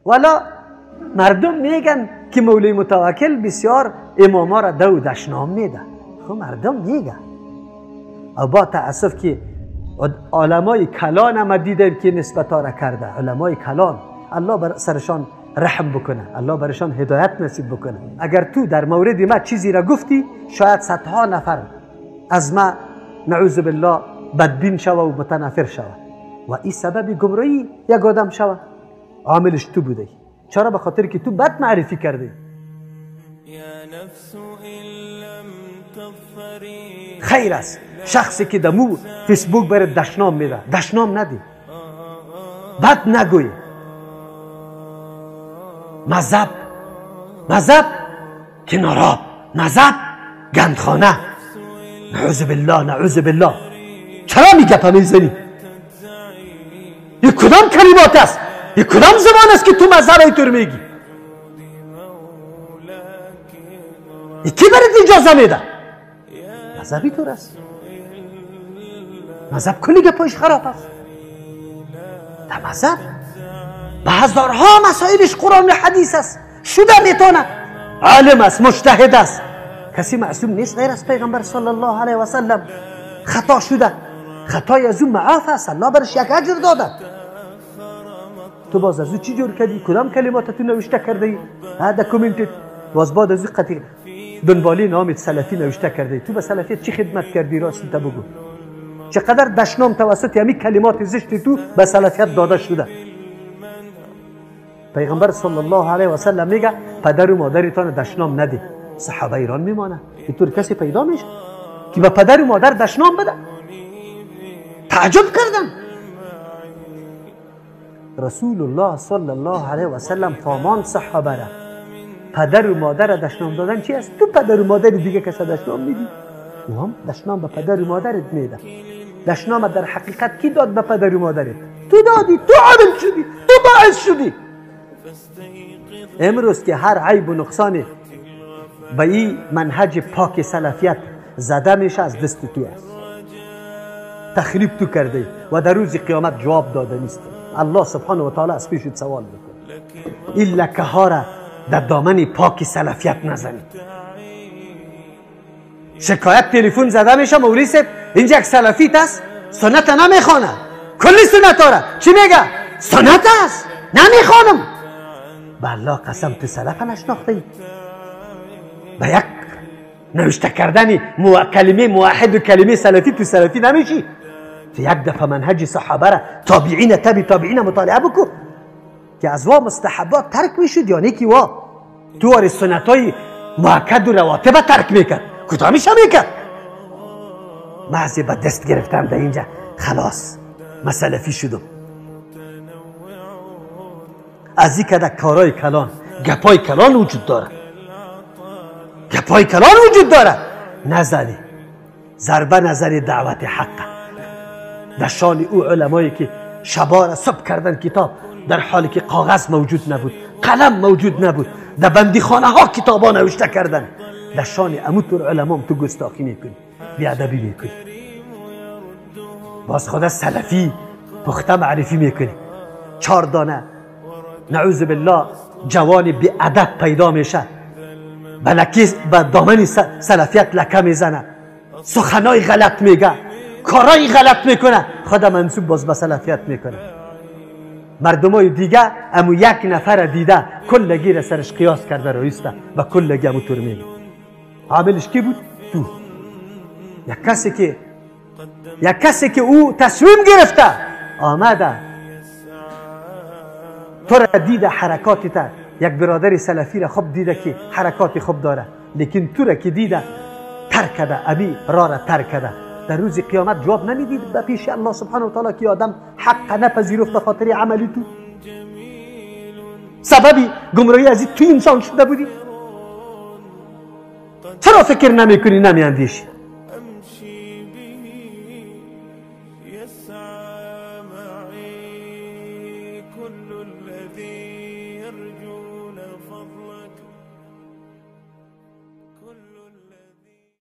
ولا مردم میگن که مولوی متوکل بسیار اماما را دو دشنام میده. خب مردم میگن. او با تاسف که علمای کلان هم دیدیم که نسبت را کرده. علمای کلان الله بر سرشان رحم بکنه، الله برشان هدایت نصیب بکنه. اگر تو در مورد ما چیزی را گفتی، شاید صدها نفر از ما نعوذ بالله بدبین شوه و متنفر شوه و این سبب گمراهی یک آدم شوه. عاملش تو بوده. چرا؟ به خاطر که تو بد معرفی کردی. خیر است شخصی که دمو فیسبوک برای دشنام میده، دشنام ندی، بد نگوی. مذهب، مذهب کناراب، مذهب گندخانه. نعوذ بالله، نعوذ بالله. چرا میگه میزنی؟ یک کدام کلمات است؟ یک کدام زبان است که تو مذهب ایطور میگی؟ کی برات اجازه میده؟ مذهب ایطور است. مذهب کلی گپایش خراب است. در مذهب به هزارها مسائلش قرآن و حدیث است. شده میتونه. عالم است، مجتهد است. کسی معصوم نیست غیر از پیغمبر صلی الله علیه و سلم. خطا شده، خطای از او معاف است، الله برش یک اجر داده. تو باز از او چی جور کردی؟ کدام کلمات تو نوشته کرده ای؟ در کامنت باز بعد از او قطعی دنبالی نامت سلفی نوشته کرده ای. تو به سلفیت چی خدمت کردی؟ راست تا بگو. چقدر دشنام توسط همین کلمات زشت تو به سلفیت داده شده. پیغمبر صلی الله علیه و سلم میگه پدر و مادرتان دشنام نده. صحابه ایران میمانه اینطور کسی پیدا میشه که به پدر و مادر دشنام بده؟ تعجب کردن. رسول الله صلی الله علیه و سلم فامان صحابه را پدر و مادر دشنام دادن چی است؟ تو پدر و مادر دیگه کس دشنام میدی؟ او هم دشنام به پدر و مادرت میده. دشنام در حقیقت کی داد به پدر و مادرت؟ تو دادی، تو عامل شدی، تو باعث شدی. امروز که هر عیب و نقصان به این منهج پاک سلفیت زده میشه از دست تو است. تخریب تو کرده و در روز قیامت جواب داده نیست. الله سبحانه و تعالی از پیشت سوال میکنه. این لکه ها را در دامن پاک سلفیت نزنید. شکایت تلفن زده میشه، مولوی صاحب اینجا یک سلفیت است، سنت نمیخوانه، کلی سنت داره. چی میگه؟ سنت است، نمیخوانم. به الله قسم تو سلف نشناخته ای. به یک نوشته کردن کلمه موحد و کلمه سلفی تو سلفی نمیشی. تو یک دفعه منهج صحابه را، تابعین، تبع تابعین مطالعه بکن که از وا مستحبات ترک میشد یا نیکی وا تو وار سنت های مؤکد و رواتب ترک میکرد. کدامیش میکرد؟ محض به دست گرفتم در اینجا خلاص من سلفی شدم. از این که کارای کلان، گپای کلان وجود داره، گپای کلان وجود داره. نزنی ضربه نزنی دعوت حق در شان او علمایی که شبا را صبح کردن کتاب در حالی که کاغذ موجود نبود، قلم موجود نبود، در بندیخانه ها کتابا نوشته کردن. در شان اموتور علمام تو گستاخی میکنی، بیادبی میکنی، باز خدا سلفی پخته معرفی میکنی. چهار دانه نعوذ بالله جوان بی ادب پیدا میشه، به دامن سلفیت لکه میزنه، سخنای غلط میگه، کارای غلط میکنه، خدا منسوب باز به سلفیت میکنه. مردمای دیگه امو یک نفر دیده کلگی را سرش قیاس کرده رئیسته و کلگی امو طور میگه. عاملش کی بود؟ تو. یک کسی که او تصمیم گرفته آمده تو را دیده، حرکاتی تا یک برادر سلفی را خوب دیده که حرکات خوب داره، لیکن تو را که دیده ترک کرده، ابی را را ترک کرده. در روز قیامت جواب نمیدید به پیش الله سبحانه و تعالی که آدم حق نپذیرفت به خاطر عملی تو؟ سببی گمراهی از تو انسان شده بودی؟ چرا فکر نمیکنی، نمیاندیشی؟ يسعى معي كل الذي يرجو.